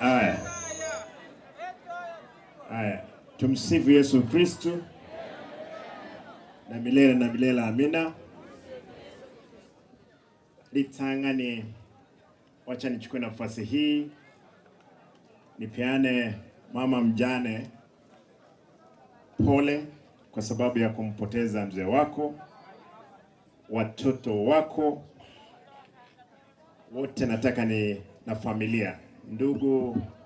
Haya, haya, tumsifu Yesu Kristu na milele na milele, amina. Litangani, wacha nichukue nafasi hii nipeane mama mjane pole kwa sababu ya kumpoteza mzee wako, watoto wako wote, nataka ni na familia, ndugu